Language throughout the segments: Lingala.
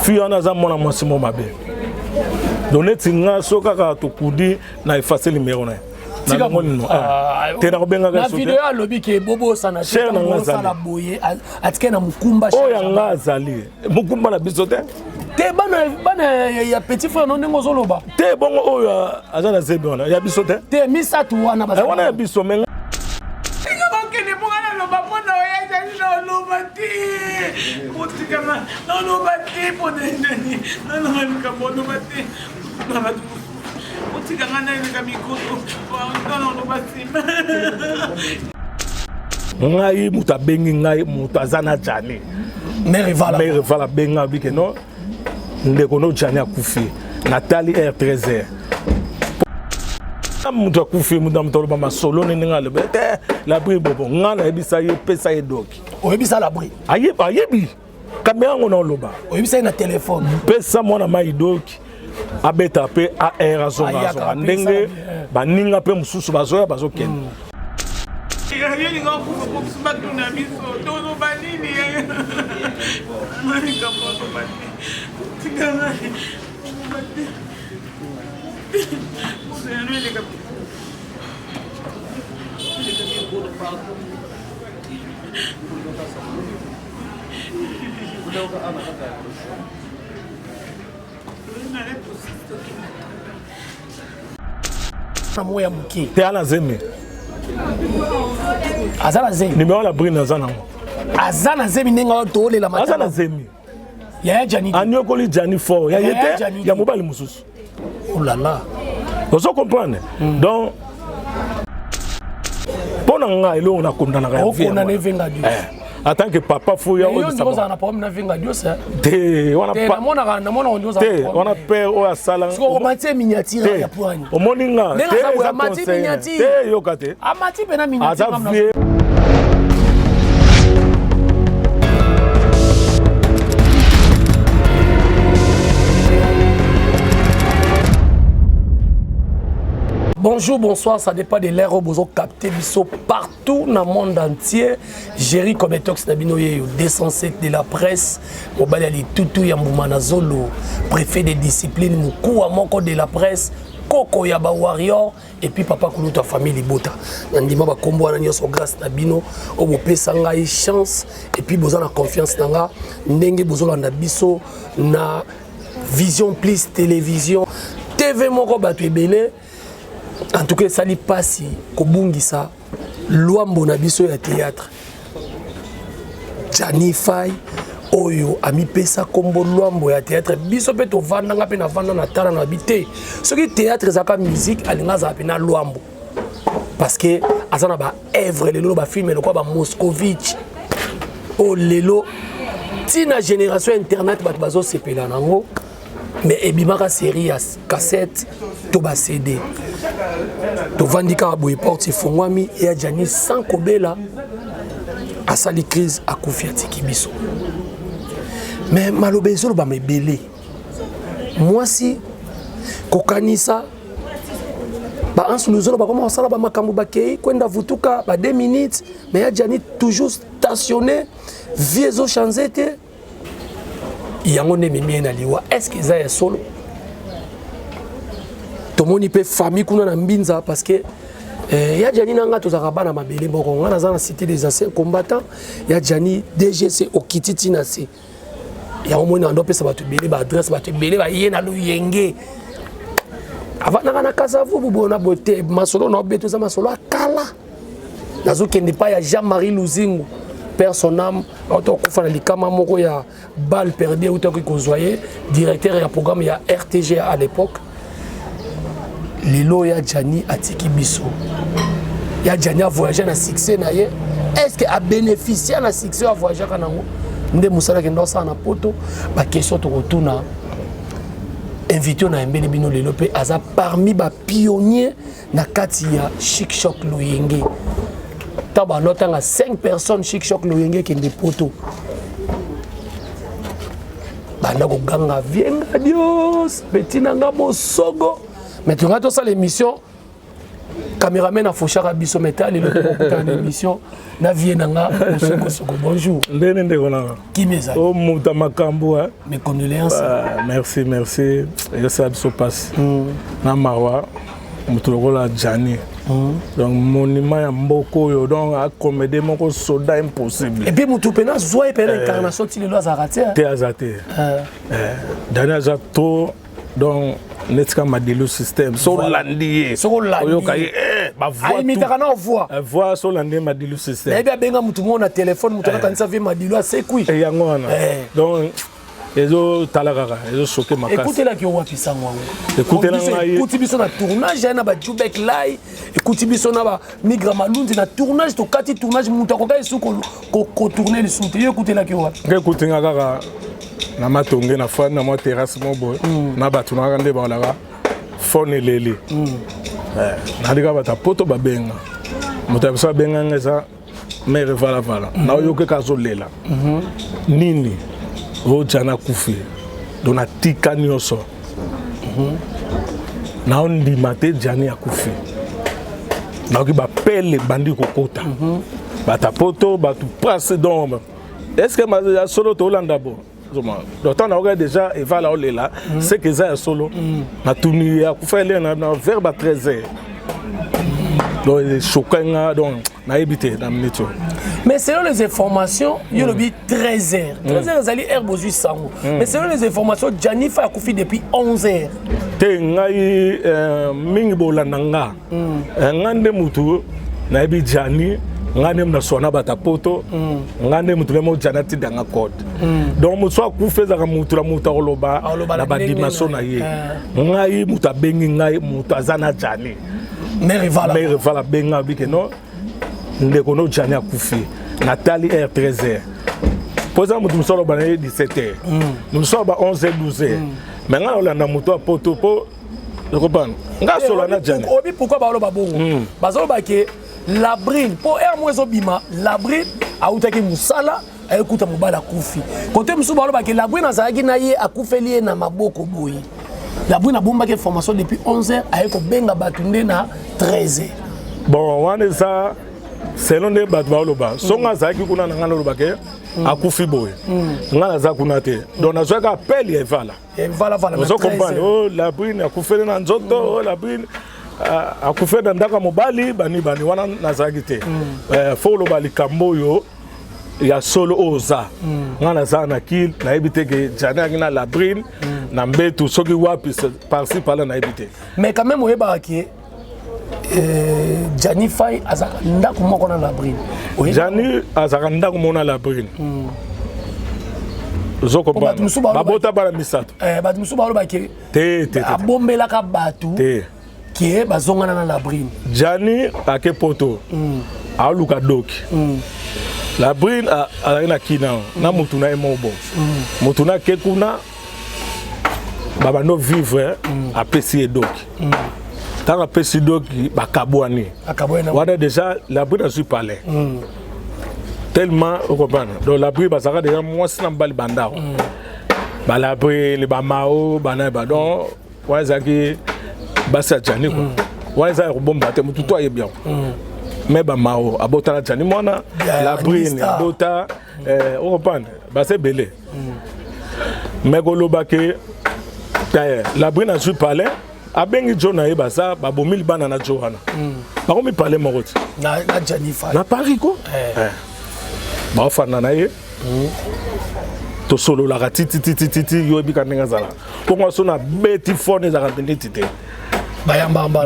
Fille wana aza mwana mwasi mo mabe. Donc neti nga so kaka tokudi na effacer numéro na ye. Ah, te nakobengaka na video alobi ke bobosana te osala boye atike na mokumba oyo yanga azali mokumba na biso te te bana bana ya petit frère no ndenge ozoloba te bongo oyo aza na zebi wana ya biso te te misato wana eh, wana ya biso me okende mpo nga naloba mpo na oyo ezali naloba te kotikanga naloba te mpo na nani naloba likambo oloba te na bato mosusu otika nga naleka mikolo naloba nsima ngai moto abengi ngai moto aza na jani mere vala abenga abike no ndeko no jani akufi natali r 13 heures moto akufi moto na moto aloba masolo nde ndenge aloba te labri bobo ngai nayebisa ye pesa ye doki oyebisa labri ayebi kamera yango na oloba oyebisa ye na telefone pesa mwana mai doki abeta mpe ar azonga azonga ndenge eh. baninga mpe mosusu bazoya bazokende mm. yolinga okufa po biso batuna biso toloba nini likambo oloba te tika ngai oloba te moto eleka eleka mikolo pardon. Na moya moke te ana zemi. Aza na zemi. Numéro la brine aza nango. Aza na zemi ndenge awa tolela aza na zemi. Yaya Jani anyokoli Jani fort ya ye te ya mobali mosusu. Oh là là. Ozo comprendre? Mm. Donc mpo na ngai eloko nakondanaka ya vie Venga Dios. Eh. En tant que papa fo ya oyo ozala na problème na Venga Dios. Te wana te namonaka namonaka ndio te wana père oyo asala. Siko omati miniature ya poigne. Omoni nga te eza conseil. Te yoka te. Amati pe na miniature. Aza vieux. Bonjour, bonsoir, ça dépend de l'heure où vous capté biso partout dans le monde entier. Jerry Cometox na bino yeyo 207 de la presse, mobali ali tutu ya mbuma na zolo, préfet de discipline mukuwa moko de la presse, koko ya ba warrior et puis papa kulutu ya famille libota. Na ndima ba kombo wana nyonso grâce na bino oyo bopesa ngai chance et puis boza na confiance na nga ndenge bozolanda biso na Vision Plus Télévision TV moko bato ebele. En tout cas esali pasi kobungisa lwambo na biso ya théâtre Gianni Fay oyo amipesa kombo lwambo ya théâtre. Biso mpe tovandanga mpe navanda na tala na bi te soki théâtre ezalaka musique alinga azala mpe na lwambo parce que aza na ba œuvre lelo ba film lokola ba Moscovitch oyo lelo ntina génération internet bato bazosepela nango mais ebimaka série ya cassette to ba CD. Tovandi kaka boye porte efongwami ya Gianni sans kobela asali crise akufi atiki biso. Mais maloba ezolobama ebele mwasi kokanisa ba Anse Luzolo bakoma kosala ba makambo bakei kwenda vutuka ba 2 minutes mais ya Gianni toujours stationné vie ezo changer te yango nde ememi ye na liwa. Est-ce que eza ya solo? Tomoni mpe famille kuna na Mbinza parce que eh, ya Gianni na nga tozalaka bana mabele moko. Nga naza na cité des anciens combattants ya Gianni DGC okiti ti na se. Yango moni ando pesa bato ebele ba adresse bato ebele ba ye na loyenge. Avandaka na Kasavubu bona bote masolo na obeto eza masolo ya kala. Nazokende epai ya Jean-Marie Luzingu, père son âme, auta kokufa na likama moko ya balle perdue eutaki kozwa ye, directeur ya programme ya RTG à l'époque. Lelo ya Gianni atiki biso. Ya Gianni a voyagé na succès na ye. Est-ce que a bénéficié na succès a voyagé ka nango? Nde musala kenda osala na poto, ba question tokotuna invité na yembeli bino lelo pe aza parmi ba pionniers na kati ya Chic Choc Loyenge. Tant ba notanga 5 personnes Chic Choc Loyenge kende poto. Banda koganga vienga Dios, petit nanga mosogo. Mais tu vas tosala émission. Cameraman afoshaka biso, mais ta lelo tokokutana na émission na vie na nga Mosokosoko. Bonjour. Ndeni, ndeko nanga? Kimi ezali. Omuta makambo. Mes condoléances. Ah, merci, merci. Ezosala biso mpasi na mawa, moto lokola Jani, donc monument ya mboka oyo, donc acomédie moko, soda impossible. Et puis motu mpena azwa ye mpena incarnation ti lelo azalaka te. Te, aza te. Dani aza trop, donc neti ka Madilu système, so olandi ye, Soki olandi oyoka ye. ye bavoix. Aimitaka na voix. Voix, so olandi ye, Madilu système. Nayebi abenga motu moko na telefone, motu anakanisa vie Madilu asekwi. Yango wana. Donc ezotala kaka, ezosoke makasi. Ekutelaki yo wapi sango yango? Ekutela ngai- Ekuti biso na tournage aye na bajubek lai, ekuti biso na bamigra Malunzi na tournage. Tokati tournage, moto akoka esu kotourne lisusu te. Yo ekutelaki yo wapi? Nge ekutinga kaka na Matonge, na fani na mwa terrasse mo boye na bato na kaka nde balaka phone eleli. Nalika bato ya poto babenga, moto ya biso abenganga eza mare valavala, naoyoki azolela nini oyo nakufi. Donc natika nyonso, naondima te Jani akufi. Nayoki bapele ebandi kokota, bato ya poto, bato prase. Donc est ce que ya solo tolanda bo? Donc ntango nayoka déjà evala olela, c'est que eza ya solo. Natuni ye akufa ele na vers ba 13 heures. Donc echoka nga, donc nayebi te na minute oyo. Mais selon les informations, yo lobi 13 heures, 13 heures ezali heure bozwi sango, mais selon les informations, Janifa akufi depuis 11 heures. Te, ngai mingi bolanda nga. Nga nde mutu nayebi Jani, nga nde naswa na bato ya poto, nga nde mutu meme Jani atindanga code. Donc mosu akufi ezalaka mutu na mutu akoloba Akoloba na na ndenge badimension na na ye. Ngai mutu abengi ngai, mutu aza na Jani. Mare vala. Mare vala abenga abike no ndeko no Jani akufi. Natali heure 13 heures, mpo eza motu mosu aloba na ye 17 heures, motu mosu aloba 11 heures, 12 heures, mais ngai naolanda motu ya poto mpo okopana nga solola na Jani. Obi pourquoi baloba bongo? Bazoloba ke Labrine, mpo heure moko ezobima, Labrine autaki mosala, ayekuta mobali akufi. Kote mosusu baloba ke Labrine azalaki na ye, akufeli ye na maboko boye. Labrine abombaki information depuis 11 heures, aye kobenga bato nde na 13 heures. Bon, wana eza selon nde bato baoloba. Songo azalaki kuna na ngai, naloba ke akufi boye, ngai naza kuna te. Donc nazwaki appel ya evala. Vala vala na ozo 13 comprendre heures. O Labrine akufeli na nzoto, o Labrine akufeli na ndako ya mobali, bani bani wana nazalaki te. Fo oloba likambo oyo ya solo oyo oza. Ngai naza na kile, nayebi te ke Jani aki na Labrine na mbetu soki wapi, par-ci par-là, nayebi te. Mais quand même oyebaka ke Jani Fai azalaka ndako moko na Labrine. Jani azalaka ndako moko na Labrine, ozo bato comprendre? mosusu Babota bana misato. Bato mosusu baloba ke Te, te, te, te. abombelaka bato Te. ke bazongana na Labrine. Jani ake poto, aluka doki. Labrine azalaki na kina na motu na ye moko bo motu na ake kuna, babando vivre, apesi ye doki. Ntango apesi doki, bakabwani. Akabwani na Wana déjà Labrine azwi palais tellement, ocomprendre? Donc Labrine bazalaka déjà mwasi na mobali bandako, balabrine bamao bana ba. Donc wana ezalaki basi ya Jani kua, wana eza ya kobomba te, motu to ayebi yango. Me bamao abota na Jani mwana. Labrine Anista. abota, ocomprendre? Basi ebele. Me koloba ke Labrine azwi palais, abengi jo na ye, baza babomi libana na jo wana, bakomi palais moko ti na Jani Fai. Na Paris ko. Baofanda na ye, tosololaka tititititi. Yo oyebika ndenge azalaka mpongo, so na beti phone ezalaka neti te. Bayambamba.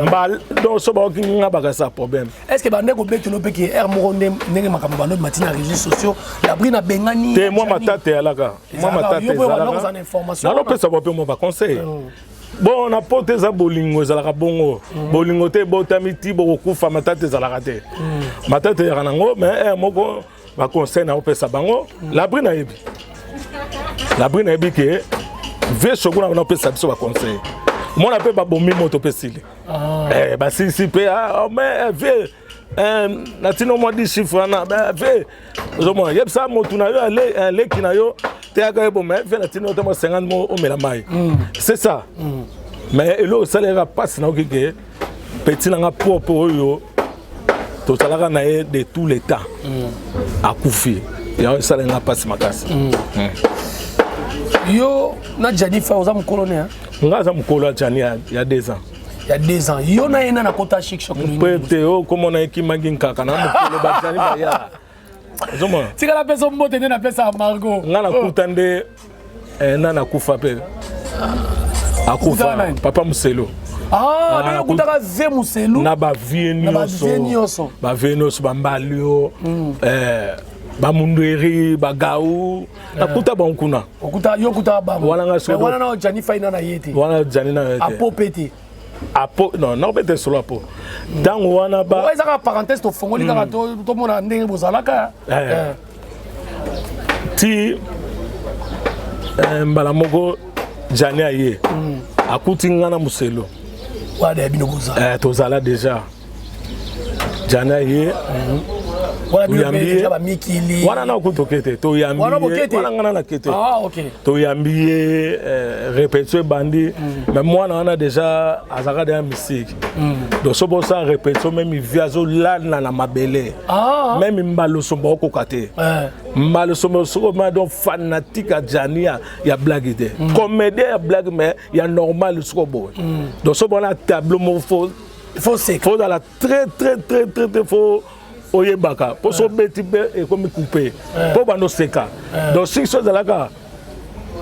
Donc so baoki nga bakasa problème. Est ce que bande kobetelo mpe ke heure moko nde ndenge makambo bando mati na réseaux sociaux, Labrine abengani Te, mwa Jani? matata eyalaka, mwa Ezalaka, matata yo mpe wana kozala na ezalaka. information wana. Nalopesa ba mpe mwa baconseil. Bon, na poto eza bolingo, ezalaka bongo. Bolingo te ebotami ti bokokufa, matata ezalaka te. Matata eyaka nango, mais heure moko baconseil naopesa bango. Labrine ayebi, Labrine ayebi ke vie soko na opesa biso baconseil. Mona mpe babomi moto mpe sili. Basilisi mpe ah, oh, mais vie natino mwa 10 chiffre wana vie ozomona, yebisa motu na yo aleki na yo teyaka ye boma vie, natino te mwa 50 mo omela mai, c'est ça. Mais eloko esalelaka mpasi, nayoki ke Petit na nga propre oyo tozalaka na ye de tous les temps akufi, yango esala nga mpasi makasi. Yo na Jani Fa, oza mokolo ne? Nga aza mokolo ya Jani ya 2 ans. Ya 2 ans. Yo na ye na nakota Chic Choc? Mpe te, oyo komona ekimaki nkaka na mokolo bajani baya, ozomona. Tikala pesa mbote nde napesaka Margot. Nga nakuta nde na nakufa mpe akufa papa Moselo. Ah, okutaka ve Moselu? Na bavie nyonso, bavie nyonso, bambalio, bamundweri, bagau, nakuta bango kuna. Yo okutaka bango? Wana nga. Wana na Jani Faina na ye te? Wana Jani na ye te. Apo pe te? Apo non, nakobeta solo apo ntango wana ba Eza kaka parenthèse tofongoli kaka, tomona ndenge bozalaka. Ti mbala moko Jani aye, akuti nga na Moselo. Wana ya bino boza? Tozala déjà. Jani aye, wana na okuti oke te, toyambi ye wana, nga na nake te. Toyambi ye, répétition ebandi, mais mwana wana déjà azalaka deya mystique. Donc so bosala répétition, même vi azolala na mabele, même mbaloso baokoka te. Mbaloso soko ma, donc fanatique ya Jani ya blague te, comédien ya blague, mais ya normal soko boye. Donc so bona tableau moko, faut Faut seka. Faut ozala très très très très très, faut oyebaka mpo so obeti mpe ekomi coupe mpo bando oseka. Donc soki so ezalaka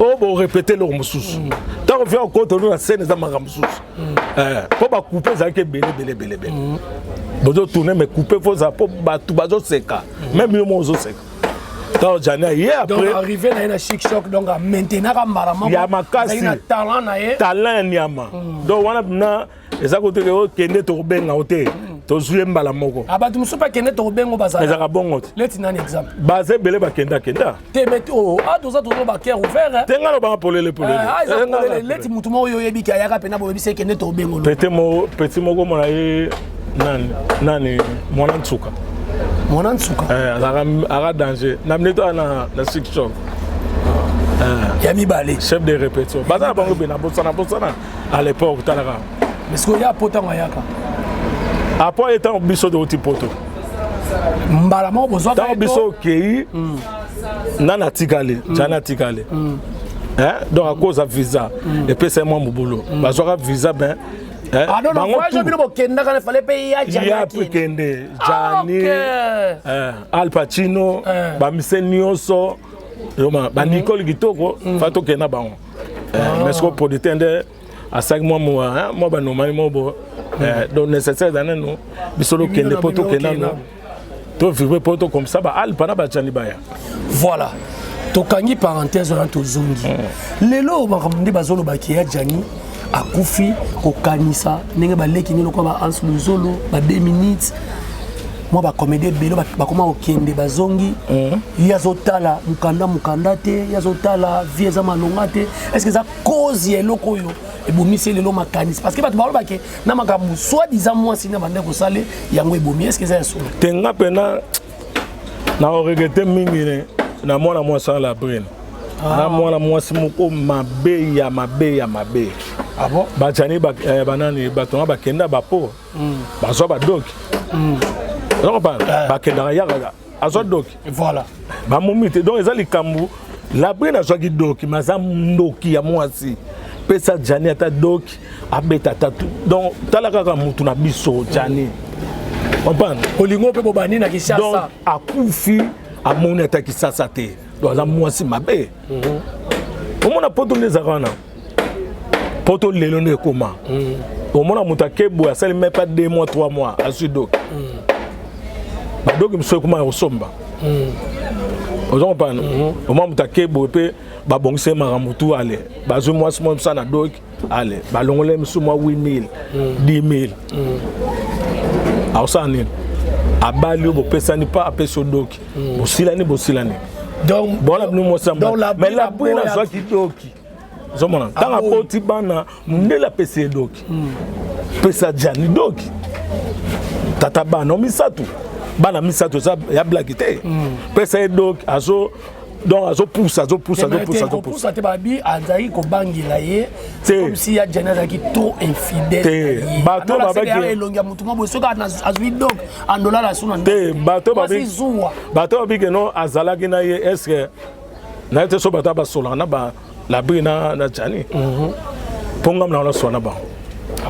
oyo borépéter eloko mosusu, ntango via okota ono na scène, eza makambo mosusu mpo bacoupe ezalaki ebele ebele ebele ebele. Bozotourner, mais coupe faut ozala mpo bato bazoseka, même yo moko ozoseka ntango Jani aye. Après arrivé na ye na Chic Choc, donc maintenant mbala moko ya makasi. Na talent na ye. Talent ya nyama. Donc wana na eza koteke okende, tokobenga o te, tozwi ye mbala moko. Bato mosusu mpe akende, tokobengo, bazala. Ezalaka bongo te. Leti nani, exemple? Baza ebele, bakendakenda. Te, mais oh, ah, toza bacœur ouvert. Te, nga lobanga polele polele. Eza polele. Leti mutu moko oyo oyebiki ayaka mpena, boyebisi ekende, tokobengo. Petit moko mona ye nani nani, mwana nsuka. Mwana nsuka? Azalaka aka danger na minute wana na Chic Choc. Ya mibale? Chef de répétition, baza na bango ebele, na bosana bosana à l'époque, talaka. Mais sikoyo ya po ntango ayaka? Apo aye ntango biso touti poto. Mbala moko bozwaka? Ntango biso okei, nani atikali? Jani atikali. Donc à cause ya visa epesa ye mwa mobulu, bazwaka visa ben. Bango bino bokendaka na fale mpe ya Ya kende Jani, Al Pacino, bamise nyonso, banicole kitoko, fa tokenda bango. Mais sikoyo producteur nde asalaki mwa mwa banomani mo bo, donc nécessaire eza nanu biso lokende mpo tokenda no tovivre mpo to comme ça baalpa na bajani baya. Voilà, tokangi parenthèse wana, tozongi lelo makambo nde bazolobaki ya Jani akufi, kokanisa ndenge baleki nde lokola ba Hans Luzolo, ba 2 minutes, mwa bacomédie ebele bakoma kokende, bazongi. Ye azotala mokanda, mokanda te, ye azotala vie eza malonga te. Est ce que eza cause ya eloko oyo ebomisi lelo makanisi? Parce que bato balobake na makambo soit disant mwasi na banda kosale yango ebomi. Est ce que eza ya solo? Te, nga mpena na oregretter mingi na mwana mwasi wana Labrine. Na mwana mwasi moko mabe ya mabe ya mabe. Ah bon? Bajani banani, bato nga bakenda bapo bazwa badoki, ozocomprendre, bakendaka yaka azwa doki. Voilà. Bamomi te. Donc eza likambo Labrine azwaki doki, mais aza ndoki ya mwasi. Pesa Jani ata doki, abeta ata tu. Donc tala kaka mutu na biso Jani, comprendre? Olingo mpe bobandi na Kinshasa. Donc akufi, amoni ata Kisasa te. Donc aza mwasi mabe. Omona poto nde ezalaka wana, poto lelo nde ekoma, omona moto akeboye, asali même pas 2 mois, 3 mois, azwi doki. Badoki mosusu ekoma ya kosomba, oza comprendre? Omona moto akeboye mpe babongisi ye makambo tu, ale bazwi mwasi mwa mosala na doki, ale balongoli mosusu mwa 8000, 10 000. Akosala nini? Abali oyo, bopesani mpa, apesi yo doki, bosilani, bosilani. Donc bona bino mwasi, mais Labrine azwaki doki, ozomona ntango akoti bana, mondele apesi ye doki. Pesa Jani doki, tata bana misato, bana misato eza ya blague te. Pesa ye doki, azo Donc azopusa, azopusa, azopusa, azopusa. Te, babi azalaki kobangela ye comme si ya Gianni azalaki trop infidèle. Te, bato babaki elongi ya motu moko boye, soki azwi donc andolala su na Te, bato babi zuwa. Bato babi ke non, azalaki na ye. Est ce que naye te? So bato basolaka na ba Labri na Gianni, mpo ngambo na wana soa na bango.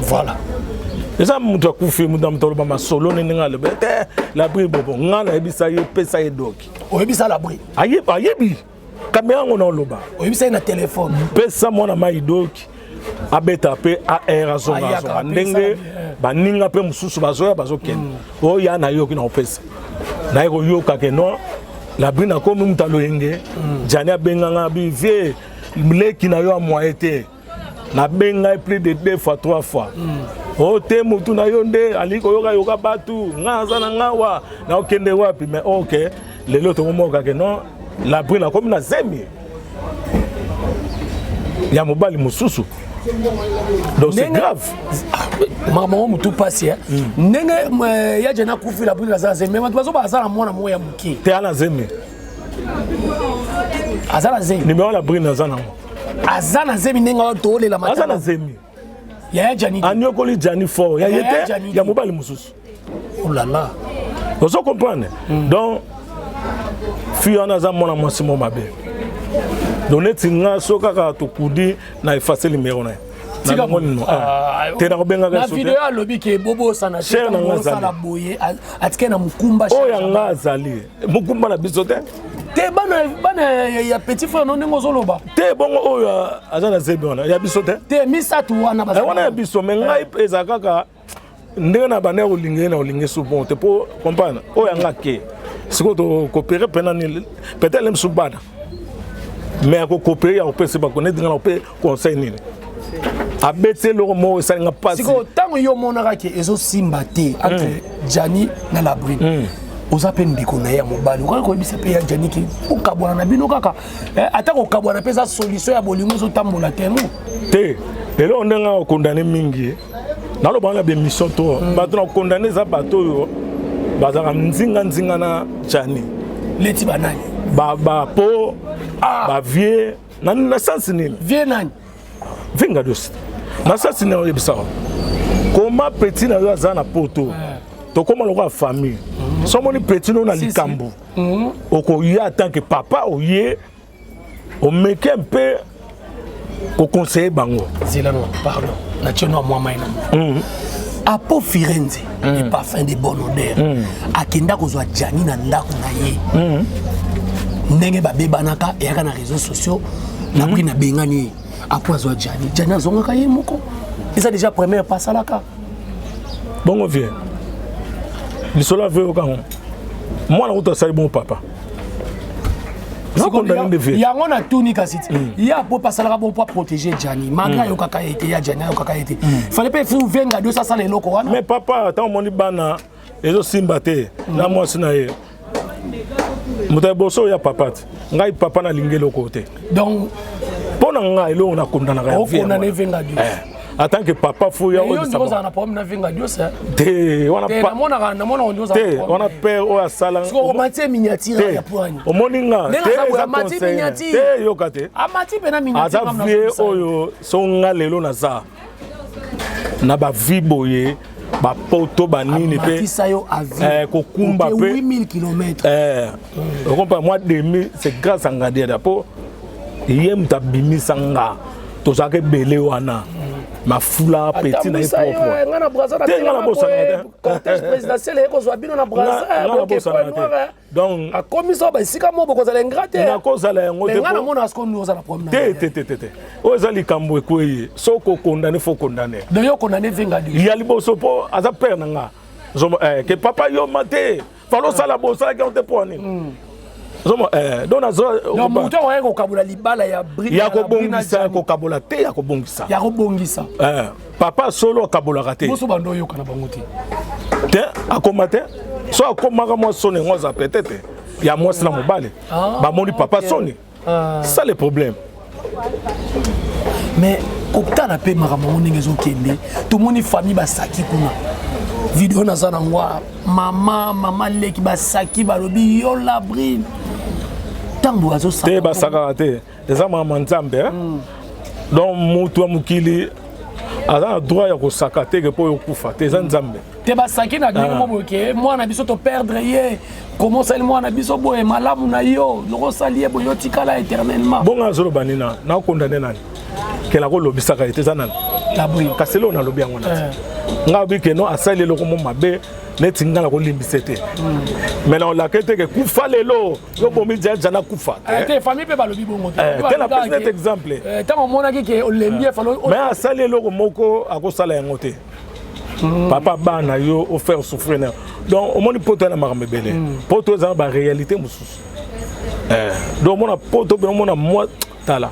Voilà. Eza moto akufi, moto na moto aloba masolo ne ndenge aloba te. Labri bobo, nga nayebisa ye, pesa ye doki. Oyebisa Labri? Ayebi kamera yango na oloba. Oyebisa ye na telefone? Pesa mwana mai doki, abeta mpe ar, azonga, azonga ndenge baninga mpe mosusu bazoya, bazokende. Oyo ya nayoki na kopesa, naye koyoka ke non, Labri nakomi moto aloyenge. Jani abenganga bi vie leki na yo ya moye te. Nabenga ye plus de deux fois, trois fois. O te, motu na yo nde alingi koyoka yoka bato. Nga aza na ngawa, naokende wapi? Mais ok, lelo tokomoka ke non, Labri nakomi na zemi ya mobali mosusu, donc c'est grave. Makambo yango motu mpasi ndenge ya Jani akufi, Labri aza na zemi. Bato bazoba aza na mwana moko ya moke. Te, ana zemi. Aza na zemi. Numéro Labri naza nango. Aza na zemi ndenge awa toolela. Aza na zemi. Yaya Jani. Anyokoli Jani fort. Ya ye te, ya mobali mosusu. Oh là là. Ozo comprendre? Donc fille wana aza mwana mwasi mo mabe. Donc neti nga, so kaka tokudi na efface numéro na ye te, nakobengaka. Na video alobi ke bobosana. Cher na nga azali boye, atike na mokumba. Oyo yanga azali mokumba na biso te. Te, bana, bana ya petit frère no, ndenge ozoloba. Te, bongo oyo aza na zebi wana ya biso te. Te, misato wana. Wana ya biso. Mais ngai eza kaka ndenge na banda ya kolinga ye, na kolinga esu bon te, mpo comprendre oyo yanga ke sikoyo tokopere mpena nini, peut-être le mosusu bana, mais akokopere ya kopesa bako neti nga na kope conseil nini, abeti eloko moko esalinga mpasi. Sikoyo ntango yo omonaka ke ezosimba te entre Jani na Labrine, oza mpe ndeko na ye ya mobali, okoki koyebisa mpe ya Jani ke okabwana na bino kaka, ata kokabwana mpe eza solution ya bolingo ezotambola te no. Te, eloko ndenge akokondane mingi, naloba wana bémission to bato na kokondane, eza bato oyo bazalaka nzinga nzinga na Jani. Leti banani? Bapo bavie na sens nini? Vie nani? Venga dos na sens nini? Oyebisaka koma petit na yo aza na poto, tokóma lokola famille. So omoni petit no na likambo, okoya en tant que papa, oye omeke mpe koconseille bango. Zela no, pardon, natie no mwa mai na mo. Apo Firenze, le parfum de bonne odeur, akenda kozwa Jani na ndako na ye ndenge babebanaka, eyaka na réseaux sociaux, napri nabengani ye. Apo azwa Jani, Jani azongaka ye moko, eza déjà première pas asalaka. Bongo vie lisolo ave yokango, mwana kutu asali bongo, papa nakondani nde vie. Yango natuni kasi ti ye apo mpe asalaka bon po aprotéger Jani, malgré ayokaka ye te, ya Jani ayokaka ye te, fallait mpe fu venga dos asala eloko wana. Mais papa, ntango omoni bana ezosimba te na mwasi na ye, moto ya liboso oyo ya papa te, ngai papa nalingi eloko te. Donc mpo na ngai, eloko nakondanaka ya vie. Okondana evenga Dios? En tant que papa, fo ya yo ndiko ozala na problème na venga Dios? Te, wana namonaka, namonaka ndi. Te, wana père oyo asala. Omati miniature ya poani. Omoni nga te, eza conseil te, yoka te. Amati mpe na miniature. Aza vie oyo so nga lelo naza na bavie boye, bapoto banini mpe kokumba mpe 8000 km. Okompa moi demi, c'est grâce à Ngadiada, mpo ye moto abimisa nga. Tozalaka ebele wana, mafula petit na ye propre. Nga na Braza. Te, nga na bosana te. Cortège présidentiel eye kozwa bino na Braza. Nga na bosana te, donc akomisa basika mo bokozala ingrat te. Nakozala yango te. Nga namona siko ndi ozala problème. Te, te, te, te, te, oyo eza likambo ekwei. So kokondane, fo condamner. Donc yo condamner venga Di? Ya liboso, mpo aza père na nga. Ke papa yoma te, falo osala bo osalaki yango te, mpo nini? Donc nazo Moto akoki kokabola libala ya Ya kobongisa, ya kokabola te, ya kobongisa. Ya kobongisa. Papa solo akabolaka te. Boso bando oyoka na bango te. Te, akoma te. So akomaka mwa soni yango aza peut-être ya mwasi na mobali bamoni papa soni, ça le problème. Mais kotala mpe makambo yango ndenge ezokende, tomoni famille basaki kuna, video naza nango, mama, mama leki basaki, balobi yo Labrine. Ntango azosaka te, basakaka te, eza makambo ya Nzambe. Donc motu ya mokili aza na droit ya kosaka te ke mpo oyo okufa te, eza Nzambe. Te, basaki na ndenge mo boye ke mwana biso toperdre ye, komo osali mwana biso boye, malamu na yo loko osali ye boye, otikala éternellement. Bongo azoloba nini? Nakondane nani kela kolobisaka ye te? Eza nani? Kasi eloko nalobi yango na ti ngai obi keno asali eloko mo mabe neti ngai nakolimbisa te, mais naolaka ete ke kufa lelo, yo bomi jaja, nakufa. Te, famille mpe balobi bongo. Te, napesi neti exemple. Ntango omonaki ke olembi, efalo. Mais asali eloko moko, akosala yango te. Papa bana yo ofaire souffrir na. Donc omoni poto ya na makambo ebele, poto eza na baréalité mosusu. Donc omona poto mpe omona mwa tala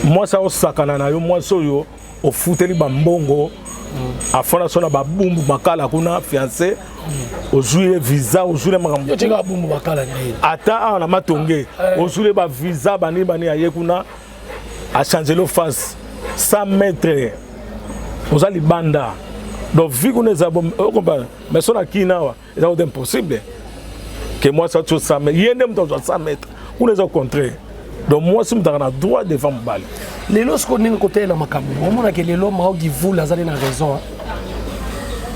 mwasi aosakana na yo, mwasi oyo ofuteli bambongo, afanda so na babumbu makala kuna, fiancé, ozwi ye visa, ozwi ye makambo. Bumbu makala? Ata awa na Matonge, ozwi ye bavisa banini bani, aye kuna, achanger lo face, 100 mètres oza libanda. Donc vie kuna eza ocomprendre, mais so na kina awa eza kota impossible ke mwasi atio 100 mètres, ye nde moto azwa 100 mètres. Kuna eza contraire, donc mwasi moto aka na droit devant mobali. Lelo sikoyo, ndenge kotalela makambo, omonake lelo Maogi Vula azali na raison?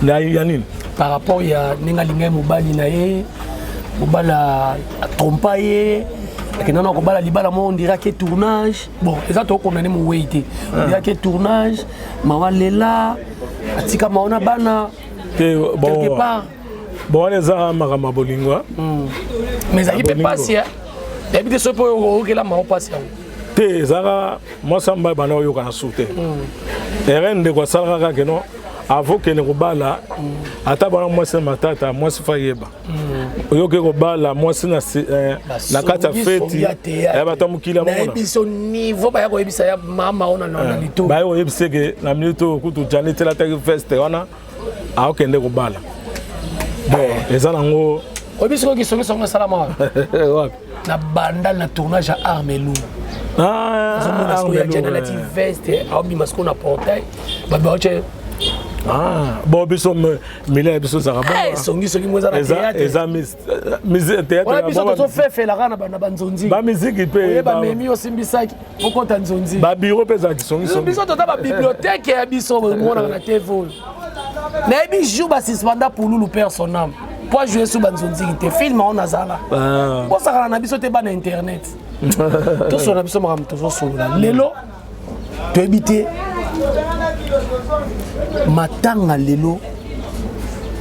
Na ya nini? Par rapport ya ndenge alingai mobali na ye, mobali atrompa ye, akenda na kobala libala moko, ondiraki tournage. Bon, eza tokondane mowei te, ondiraki tournage. Mawa lela atika mawa na bana. Te, bon, bon, wana eza makambo ya bolingo. Mais ezalaki mpe pasi, yayebi te soki mpo okela mawa pasi yango. Te, ezalaka mwasi ya mobali banda oyokana su te. Ere ndeko asalaka kaka keno avokende kobala, ata bana mwasi na matata, mwasi fa yeba oyoki kobala mwasi na kati ya feti ya bato ya mokili. Biso niveau baya koyebisa ya mama oyo na lito. Baya koyebisa ke na minute oyo kutu Jani telataki veste wana, aokende kobala. Bon, eza nango. Oyebi sikoyo kisongisongo esalama wapi? Na Bandal, na tournage ya Armelu. Azomona sikoyo ya Jani alati veste, aobima sikoyo na portail, bato baotie. Bon, biso milieu ya biso ezalaka songisongi mo eza na théâtre. Eza théâtre. Biso tozofefelaka na banzonzi. Bamiziki mpe. Oyeba memi osimbisaki okota nzonzi. Babiro mpe ezalaki songisongi. Biso toza babibliothèque ya biso omonaka na TV oyo. Nayebi jour basuspenda Pululu, père son âme, po ajoue su banzonziki te, film oyo nazala. Bosakana na biso te, bana internet. Tosolola na biso makambo tozosolola lelo, toyebi te matanga lelo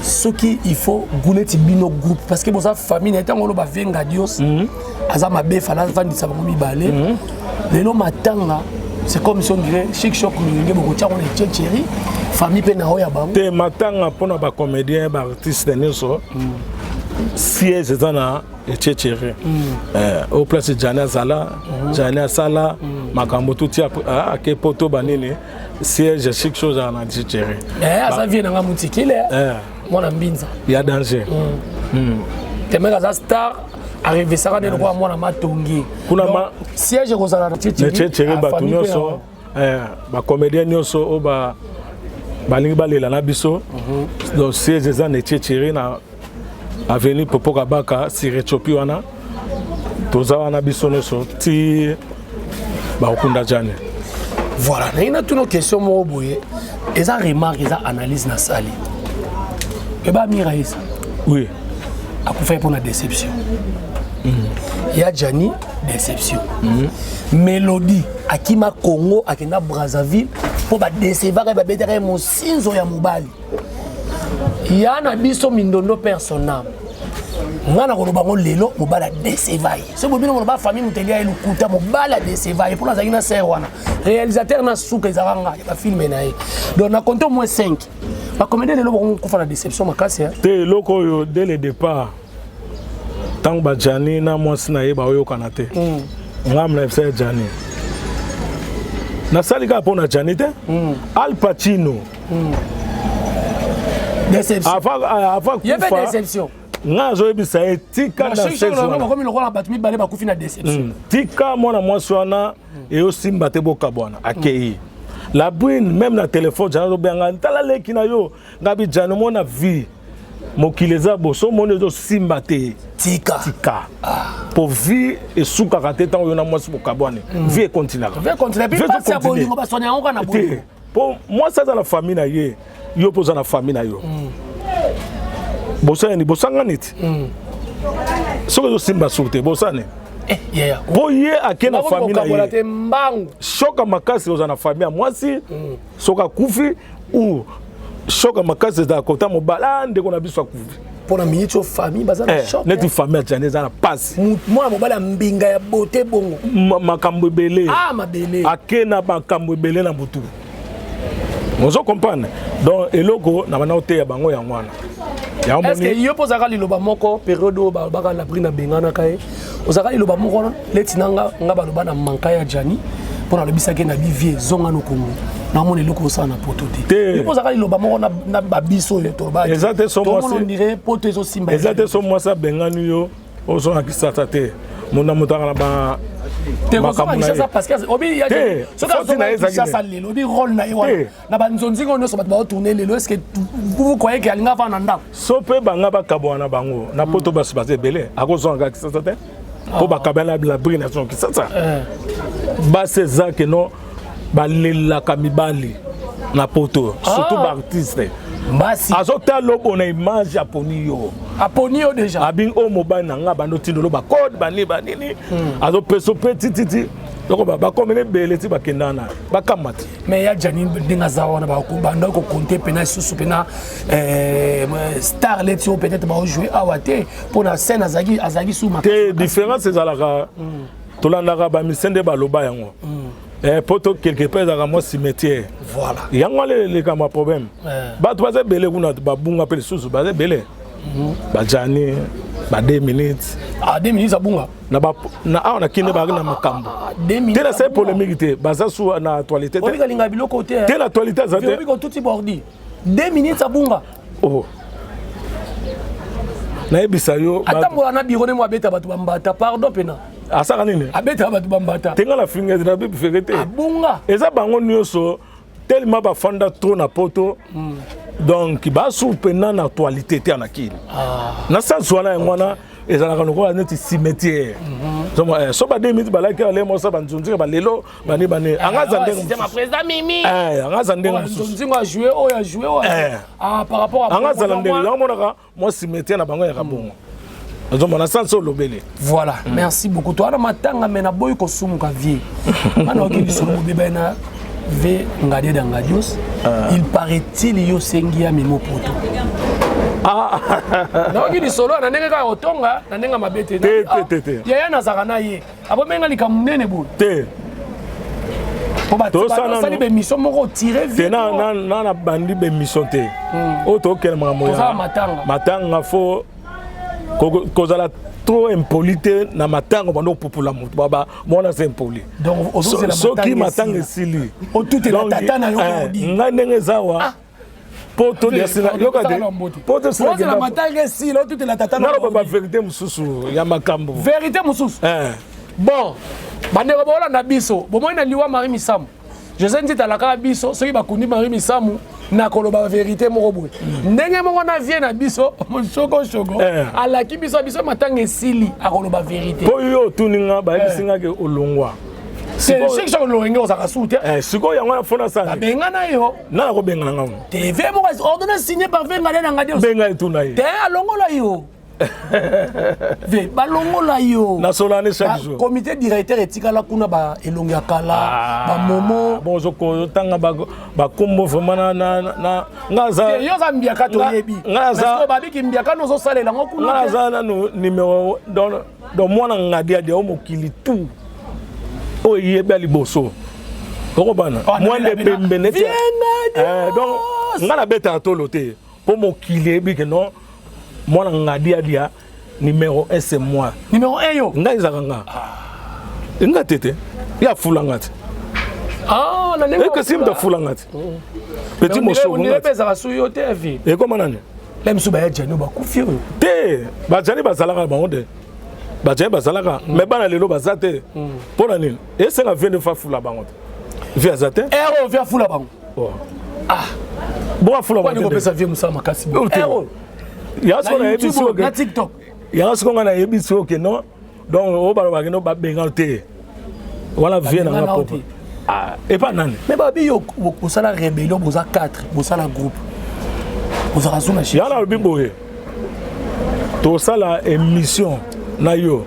soki il faut neti bino groupe, parce que boza famille na ye. Ntango oloba venga dios aza mabe, fala avandisa bango mibale. Lelo matanga, c'est comme si on dirait Chic Choc Loyenge, bokotia ngo na Etiecheri, famille mpe na oyo ya bango. Te, matanga mpona bacomédien, baartiste nyonso, siège eza na Etiechere au place Jani azala. Jani asala makambo tuti ake poto banini, siège Chic Choc azala na Etiechere. Aza vie nanga motikile, mwana mbinza. Ya danger. Temeke aza star, arevesaka nde lokola mwana Matongi. Kuna siège ekozala na Etiechere, bato nyonso, bacomédien nyonso oyo balingi balela na biso. Donc siège eza na Etiechere, na avenue Popo Kabaka sur Ethiopie wana. Toza wana biso nyonso ti bakokunda Jani. Voilà, nayi natuna question moko boye, eza remarque, eza analyse nasali. Eba Mira esa. Oui. Akufaki mpona déception ya Jani, déception. Mélodie akima Congo, akenda Brazzaville mpo badécevaka ye, babetaka ye mosinzo ya mobali ya na biso mindondo, père son âme. Nga na koloba ngo lelo, mobali adéceva ye. Soki bobino koloba famille moteli ya ye lokuta, mobali adéceva ye mpona azalaki na sere wana, réalisateur na suka ezalaka nga ya bafilme na ye. Donc na compte au moins 5 bacomédien lelo bakokufa na déception makasi. Te, eloko oyo, dès le départ, ntango bajani na mwasi na ye baoyokana te, nga na yebisa ya Jani, nasali kaka mpo na Jani te. Al Pacino avant kufa, nga azoyebisa ye: tika. Bakomi lokola bato mibale bakufi na déception. Tika mwana mwasi wana, eyosimba te, bokabwana. Akei la brune, même na telefone Jani azobenga: tala leki na yo. Nga bi Jani, omona vie. Mokili eza boso omoni ezosimba te. Tika. Tika. Po vie esukaka te ntango yo na mwasi bokabwani. Vie ekontinaka. Vie continue. Puis Vie pasi ya ezocontinue. bolingo baswani yango kaka na bolingo. Te. Po mwasi aza na famille na ye, yo mpe oza na famille na yo. Bosani bosangani ti. Soki ezosimba suku te bosani. Eh, yeah. Po ye ake na famille na kokabola ye. te mbangu. Shoka makasi oza na famille ya mwasi, soki akufi ou shoka makasi ezala kota mobali, ah, ndeko na biso akufi. Mpo na miniti oyo famille baza na Eh, choc. neti famille ya Gianni eza na pasi. Mwana mobali ya mbinga ya beauté bongo. Makambo ebele. Ah, mabele. Ake na makambo ebele na butu. Ozo comprendre? Donc eloko na bana oteya bango yango wana. Yango Est-ce que moni yo mpo ozalaka liloba moko période oyo balobaka Labri na benganaka ye, ozalaka liloba moko leti na nga nga baloba na manka ya Gianni mpo nalobisaki ye na bivie zonga no Congo naomona eloko osala na poto te. Te. Yo mpo ozalaka liloba moko na babiso oyo tolobaki. Eza te so Tomona mwasi- on dirait poto ezosimba. Eza te so mwasi abengani yo ozonga Kisasa te. Mona moto aka na ba Te makambo kozonga na ye. Kinshasa parce que obi ya Te, soki faute na ye azonga ezalaki Kinshasa nini? lelo obi rôle na ye wana Te. na banzonzingo nyonso bato baotourne lelo, est-ce que vous croyez que alinga avanda na ndako? So mpe banga bakabwana na bango na poto basi baza ebele, akozonga kaka Kisasa te mpo bakabana na Labri na zonga Kisasa. Basi eza ke no balelaka mibali na poto, surtout baartiste. Basi azotala lobo na image aponi yo. Aponi yo déjà. Abingi oyo mobali na nga bando tindolo bacode banini banini, azopesa mpe tititi loko bakomela ebele ti bakenda na bakamba ti. Mais ya Gianni ndenge aza wana banda kokonte mpena lisusu mpena star leti oyo peut-être baojoue awa te mpo na scène azalaki su Te, différence ezalaka, tolandaka bamise nde baloba yango. Po to quelque part ezalaka mwa cimetière. Voilà. Yango wana elekama problème. Bato baza ebele kuna babunga mpe lisusu baza ebele, bajani ba 2 minutes. Ah, 2 minutes abunga. Na ba na awa na kinde bazalaki na makambo. 2 minutes Te, na sali abunga. polémique te, baza su na actualité te. Obika alinga biloko te. Te, na actualité aza te. Obika otuti bordi 2 minutes abunga. Oh. Nayebisa yo Atambola na biro ne mo abeta bato bambata, pardon mpena. Asaka nini? Abeta bato bambata. Te, nga na finga na bifere te. Abunga. Eza bango nyonso tellement bafanda trop na poto, donc basu mpena na actualité te na kini na sens wana. Yango wana ezalaka lokola neti cimetière. So ba 2 minutes balaki ale mosa banzunzika balelo bani bani, anga aza ndenge Système ya mosusu. président Mimi. Anga aza ndenge mosusu. Nzonzingo ajoue oyo ajoue oyo. Ah, par rapport à Anga azala ndenge yango monaka mwa cimetière na bango yaka bongo, ozomona sens olobeli. Voilà, merci beaucoup. Toi na matanga me naboyi kosumuka vie mana oki lisolo mobeba na ve Ngadia da Ngadios. Il paraît-il yo sengi ya memo poto. Naoki lisolo na ndenge kaka kotonga na ndenge ya mabe te. Te, te, te, te. Yaya nazalaka na ye abomenga likambo monene boye. Te. Po Tosala basali bémission moko otire. Te, na bandi bémission te oyo tokokende makambo ya Tozala matanga. Matanga fo kozala trop impoli te na matanga, bando kopupula moto baba mwana aza impoli. Donc ozozela Soki matanga esili, otutela donc, tata na yo Kodi. Ngai ndenge eza wa po yoka te po ozela matanga esila otutela tata na naloba bavérité mosusu ya makambo. Vérité mosusu. Bon, bandeko bolanda biso, bomoi na liwa Marie Misamu, José Nzita alakaka biso soki bakundi Marie Misamu na koloba vérité moko boye ndenge moko na vie na biso Moshokoshogo. Alaki biso biso matanga esili akoloba vérité. Mpo yo otuni nga, bayebisi nga ke olongwa. Soki soki olongi ozalaka su te. Sikoyo yango wana fo nasala. Babenga yo. Nana kobengana nga? TV moko ordonnance signé par ve Ngade na Ngade. Benga etuna ye. Te, alongola yo ve balongola yo. Nasolani chaque jour. Comité directeur etikala kuna ba elongi ya kala, bamomo. Bon, ozotanga bakombo vraiment na nga aza Yo oza mbiaka, toyebi. Nga babiki mbiaka nozosalela yango kuna. Nga aza nanu numéro donc mwana Ngadi adi o mokili tout oyo eyebi ya liboso okobana mwande pembe neti. Donc nga nabetaka tolo te mpo mokili eyebi ke non, mwana Ngadi adia numéro 1, c'est moi. Numéro 1 yo. Ngai ezalaka nga, nga te te, ye afulanga te. Ekesi moto afulanga te, petit mosoko. Mpe ezalaka su yo te vi. Ekoma nani? La miso baya Jani bakufi oyo. Te, bajani bazalaka na bango te, bajani bazalaka, mais bana lelo baza te. Mpo na nini esenga vie nde fa fula bango te? Vie aza te. Ere oyo vie afula bango. Bon, afula bango. Bango. Kopesa vie mosala makasi. Oh, te. Ere oyo. Yango sikoyo nayebi soki na TikTok. Yango sikoyo ngai nayebi soki que non, donc oyo balobaki no babenga te wana vie na nga propre. Ah, epa nani? Mais babi yo bosala rébellion, boza 4, bosala groupe. Bozala zuna chez. Yana lobi boye. Tosala émission na yo.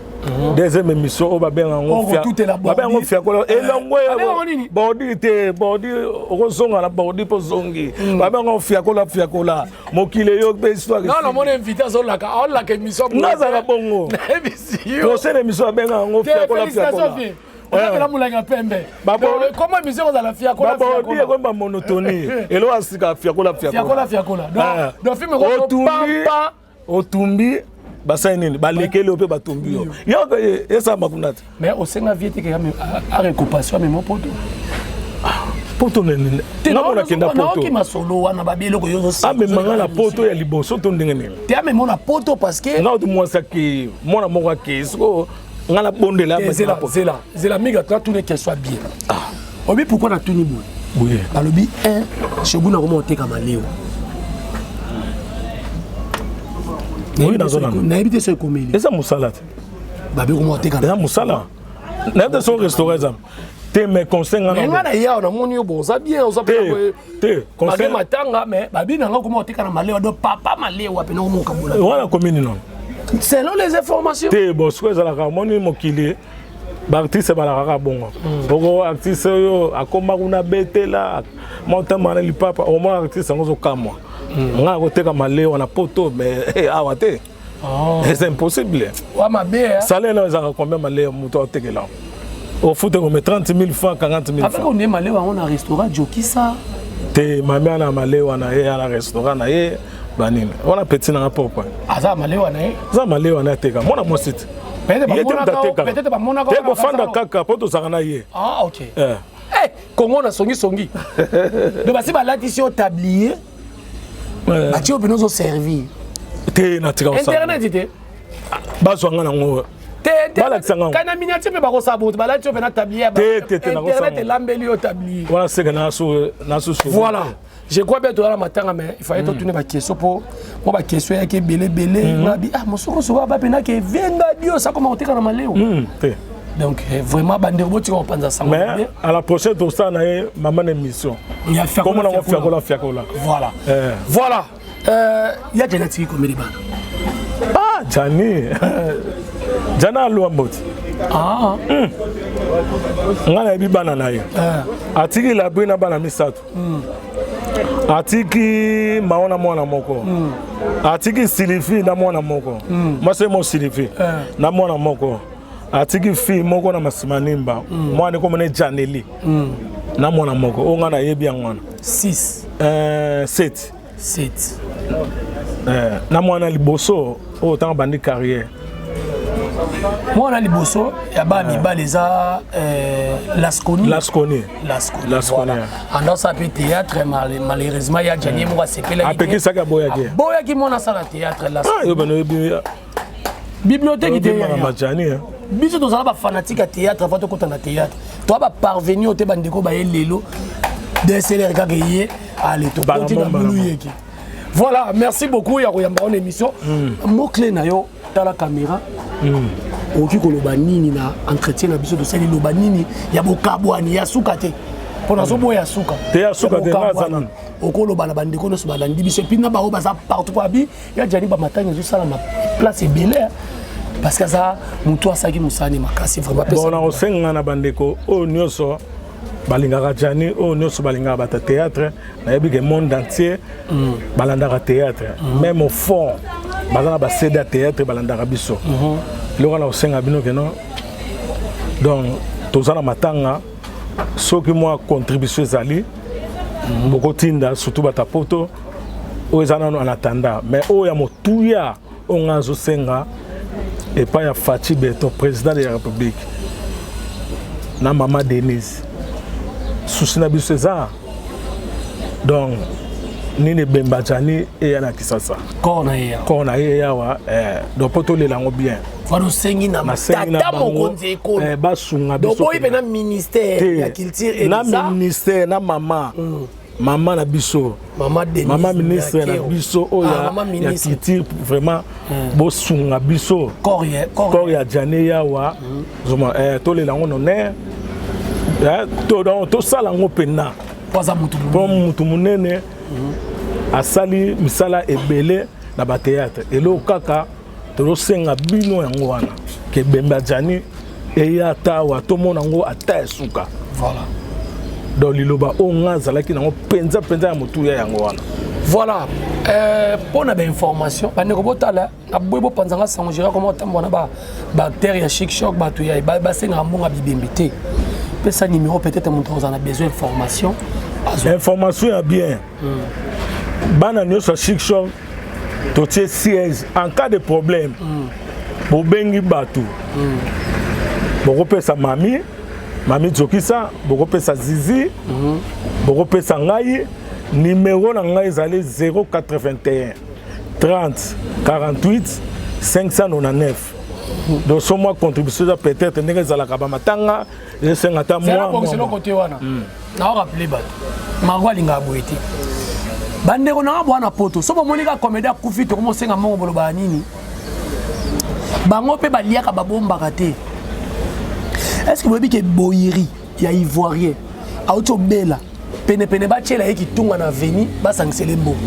Deuxième émission oyo babenga yango babenga yango fiakola elongo bordi te, bordi okozonga na bordi mpo zongi. Babenga yango fiakola fiakola mokili eyo mpe histoire. Non, namoni invité azolaka aolaka émission. Nazala bongo prochaine émission babenga yango fiakola fiakola. Ozakela molangi ya pembe. Comment émission kozala fiakola? Babordi ekomi bamonotonie, eloko ya sika fiakola fiakola fiakola. Donc film otumbi otumbi, basali nini, balekeli yo mpe batumbi yo, yo esalama kuna te. Mais osenga vie te ke arécompensation amema poto? Poto nini? Nga kenda poto. Naoki masolo wana, babi eloko yo. Amemanga na poto ya liboso to ndenge nini? Te, amema na poto parce que nga oti mwasi akei, mwana moko akei, sikoyo nga nabondela. Zela, zela, zela mingi, natuni question bien. Obi pourquoi natuni boye? Balobi 1 Shegun akoma oteka maleo. Nayebi te so ekomeli. Eza mosala te. Babi koma oteka. Eza mosala, nayebi te so restaurant eza te, mais conseil nga nga na yawa namoni yo bon, oza bien, oza te. Conseil matanga, mais babi nanga koma oteka na malewa, donc papa malewa pena koma okabola. Wana komi nini? Selon les informations. Te, bon, sikoyo ezalaka, omoni mokili, baartiste balaka kaka bongo. Oko artiste oyo akoma kuna betela motema na lipapa, omona artiste yango ozokamwa. Ngai akoteka malewa na poto, mais awa te, c'est impossible. Wa mabe. Salaire na ezalaka combien? Malewa moto aotekela, ofute kome 30 000 francs, 40 000 francs. Avec malewa yango na restaurant Jokisa. Te, mami ana malewa na ye, ana restaurant na ye, banini wana, petit nanga propre. Aza malewa na ye? Aza malewa na ye, ateka mwana mwasi te, ye te moto atekaka te, kofanda kaka mpo tozalaka na ye. Ah, ok. Eh, Kongo na songisongi, donc basi balatisi yo tablier, batie yo mpena ozoservir. Te, natika. Internet te. Bazwa nga nango. Balakisa nga kana miniature mpe bakosala boto, balati yo mpe na tablier. Te, te, te. Internet elambeli yo tablier. Wana seke nasusu. Voilà, je crois bien toyala matanga, mais il fallait totune baquestion mpo mo baquestion eyaki ebele ebele. Ngabi ah mosokosoko abapenaki evenga dio sakoma koteka na maleo. Te. Donc vraiment, bandeko, botika kopanza sango. Mais à la prochaine tosala na ye mama na émission komona ngo fiakola fiakola. Voilà, voilà. Ya Jani atiki combien de bana? Ah, Jani, Jani alwambo ti. Ah. Ngai nayebi bana na ye. Atiki labri na bana misato, atiki mao na mwana moko, atiki Silifi na mwana moko, mwasi mo Silifi na mwana moko, atiki fille moko na Masimanimba, mwana ekomona Janeli na mwana moko oyo ngai nayebi yango wana. 6. 7. 7. Na mwana liboso oyo ntango bandi carrière. Mwana liboso ya bana mibale eza Lasconi. Lasconi. Lasconi. Lasconi. Anda osala mpe théâtre, malheureusement ya Jani moko asepelaki. Apekisaki, aboyaki. Aboyaki mwana asala théâtre. Yo bano oyebi. Bibliothèque te. Majani. Biso tozala bafanatique ya théâtre, avant tokota na théâtre toa baparvenu oyo te. Bandeko baye lelo DSLR kaka ye, ale tokoti na bulu yeki. Voilà, merci beaucoup ya koyamba wana émission. Mot clé na yo, tala caméra, okoki koloba nini na entretien na biso tosali? Loba nini ya bokabwani ya suka te, mpo nazoboya ya suka. Te, ya suka te, nga aza nanu. Okoloba na bandeko nyonso balandi biso et puis na bango baza partout, po abi ya Jani bamatangi ezosalama place ebele, parce que aza motu asalaki mosani makasi vraiment. Bon, na kosenga na bandeko oyo nyonso balingaka Jani, oyo nyonso balingaka bato ya théâtre, nayebi ke monde entier balandaka théâtre, même au fond baza na basede ya théâtre, balandaka biso. Eloko na kosenga bino keno, donc toza na matanga, soki mwa contribution ezali, bokotinda, surtout bato ya poto oyo eza nano en attendant. Mais oyo ya motuya oyo ngai azosenga epai ya Fatshi Béton, président de la République, na mama Denise, susi na biso eza donc nini, ebemba Jani eya na Kisasa. Corps na ye. Corps na ye awa, donc mpo tolela yango bien. Wana osengi na tata mokonzi ekolo? Basunga biso. Boyi mpe na ministère ya culture. Na ministère na mama. Mama na biso, mama Denise, mama ministre na biso oyo ah, ya culture, vraiment bosunga biso. Corps ya Jane Yawa, eh, tolela yango noner, tosala yango mpenza mpo mutu monene asali misala ebele na bathéâtre. Eloko kaka tozosenga bino yango wana, ke bembe ya Jani eya ata awa, tomona yango ata esuka. Voilà. Donc liloba oyo nga azalaki nango mpenza mpenza ya motuya yango wana. Voilà, mpo na bainformation, bandeko botala na boye, bopanzanga sango gérard koma otambola na baacteur ya Chic Choc. Bato ya basengaka mbongo ya bibembe te. Pesa numéro, peut-être moto akozala na besoin information. Information ya bien, bana nyonso ya Chic Choc, totie siège en cas de problème. Bobengi bato, bokopesa mami, mami Zokisa, bokopesa Zizi, bokopesa ngai. Numéro na ngai ezali 081 30 48 599. Donc so mwa contribution eza, peut-être ndenge ezalaka, bamatanga esenga ata mwa kote wana. Naorappeler bato, Margo alingaka boye te. Bandeko nanga bwana poto, so bomoni ka comédien akufi, tokomosenga mbongo, bolobaka nini? Bango mpe baliaka, babombaka te. Est ce que boyebi ke Boyiri ya Ivoirien auti obela penepene, batiela ye kitunga na veni, basangisele mbongo?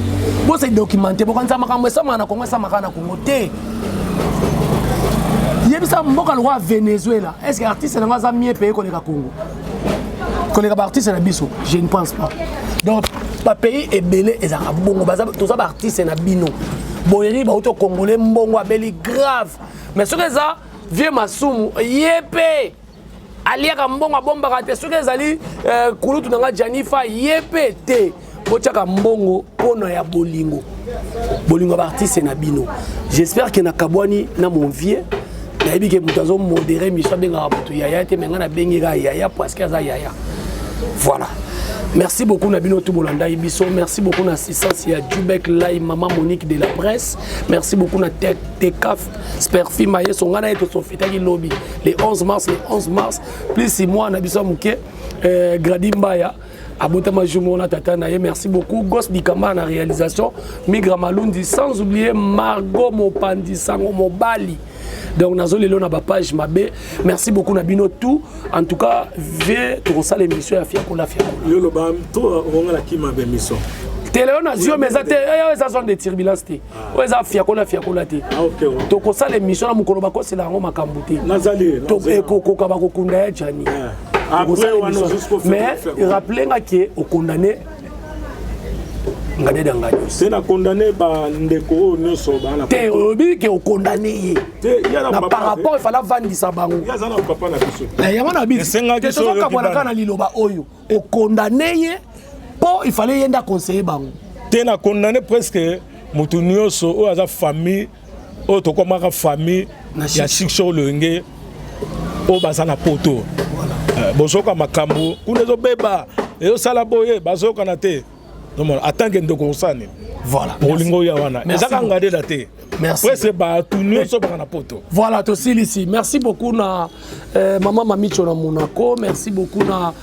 Bose documenter, bokanisa makambo esamaka na Kongo, esamaka na Kongo te. Yebisa mboka lokola Venezuela, est ce que artiste nango aza mieux payé koleka Congo, koleka baartiste na biso? Je ne pense pas. Donc bapays ebele ezalaka bongo. Toza baartiste na bino. Boyeri bauti okongole mbongo, abeli grave. Mais soki eza vieux Masumu, ye mpe aliaka mbongo, abombaka te. Soki ezali kulutu na nga Janifa, ye mpe te. Botiaka mbongo mpona ya bolingo, bolingo ya baartiste na bino. J'espère ke nakabwani na mon vieux. Nayebi ke moto azomodérer mission abengaka moto yaya te, me ngai nabengi kaka yaya parce que aza yaya. Voilà, merci beaucoup na bino tout bolandai biso. Merci beaucoup na assistance ya Jubek Lai, mama Monique de la presse. Merci beaucoup na Tekaf Sperfi Mayeso. Ngai na ye tosofitaki lobi le 11 mars, le 11 mars plus 6 mois na biso ya moke, Gradi Mbaya abotama jour moko na tata na ye. Merci beaucoup Gos Dikamba na réalisation, Migra Malundi, sans oublier Margot Mopandi Sango Mobali. Donc nazo lelo na bapage mabe. Merci beaucoup na bino tout. En tout cas, vie tokosala émission ya fiakola fiakola. Yo loba to okonga na kima bémission. Te, lelo nazwi yo, mais eza te oyo eza zone de turbulence te, oyo eza fiakola fiakola te. Tokosala émission na mokolo bakosela yango makambo te. Nazali. Ekokoka bakokunda ya Jani. Mais rappele nga ke okondamner Ngadede Ngadi. Te, na condamné bandeko oyo nyonso baa te. Olobi ke okondamner ye na par rapport efala avandisa bango. Aza na papa na biso. Yango na biso tozokabwana kaka na liloba oyo okondamner ye, mpo ifale ye nde aconseiller bango. Te, na condamné presque motu nyonso oyo aza famille oyo tokomaka famille ya Sikso Loyenge oyo baza na poto. Bozoka makambo kuna ezobeba, ezosala boye, bazokana te. Atanke ndeko kosala nini? Voilà. Bolingo oyo wana ezaka Ngadela te, presque bato nyonso baka na poto. Voilà, tosilisi. Merci beaucoup na mama Mamicho na Monaco. Merci beaucoup na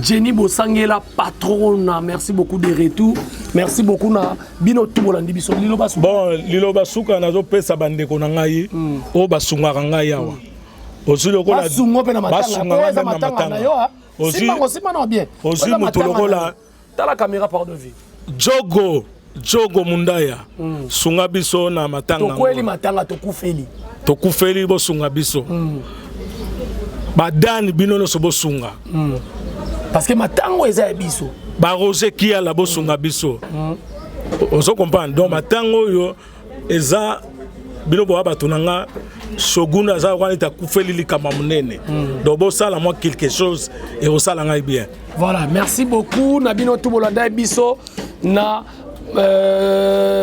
Jenny Bosangela patrona. Merci beaucoup de retour. Merci beaucoup na bino tout bolandi biso. Liloba suka. Bon, liloba suka nazopesa bandeko na ngai oyo basungaka ngai awa. Ozwi lokola basungo mpe na matanga, eza matanga na yo. Simbango, simba na bien. Ozwi moto lokola Tala caméra, pardon, vie. Jogo, Jogo Mundaya, sunga biso na matanga. Tokweli matanga, tokufeli. Tokufeli, bosunga biso. Badani bino nyonso, bosunga. Parce que matango eza ya biso. Baroger Kiala, bosunga biso. Ozo comprendre? Donc matango oyo eza bino boya bato na nga. Shogun aza wana ete akufeli likambo ya monene, donc bosala mwa quelque chose, ekosala ngai bien. Voilà, merci beaucoup na bino tout bolanda biso na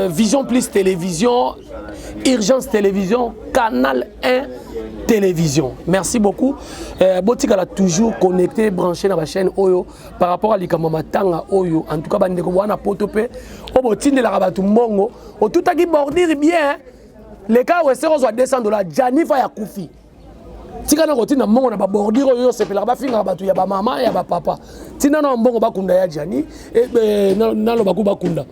Vision Plus Télévision, Urgence Télévision, Canal 1 Télévision. Merci beaucoup. Botikala toujours connecté, branché dans la chaîne oyo par rapport à likambo matanga oyo. En tout cas, bandeko wana poto pe o botindelaka bato mbongo, otutaki bordure bien. Le cas où ozwa 200 dollars, Janifa ya kufi. Tika na kotinda mbongo na babordure oyo osepelaka, bafingaka bato ya bamama ya bapapa. Tinda na mbongo bakunda ya Jani, naloba ku bakunda.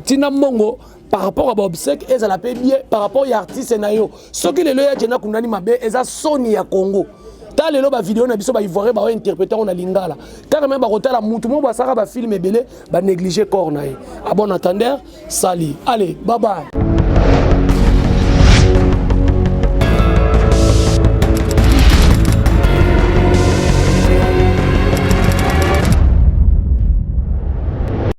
Tinda mbongo par rapport à baobsèques, ezala mpe bien par rapport ya artiste na yo. Soki lelo ya Jani akundani mabe, eza soni ya Congo. Ta lelo bavideo na biso, baivoirien baointerpréter yango na lingala kaka me bakotala mutu moko basalaka bafilm ebele, banéglige corps na ye. À bon entendeur, sali, allez, bye bye.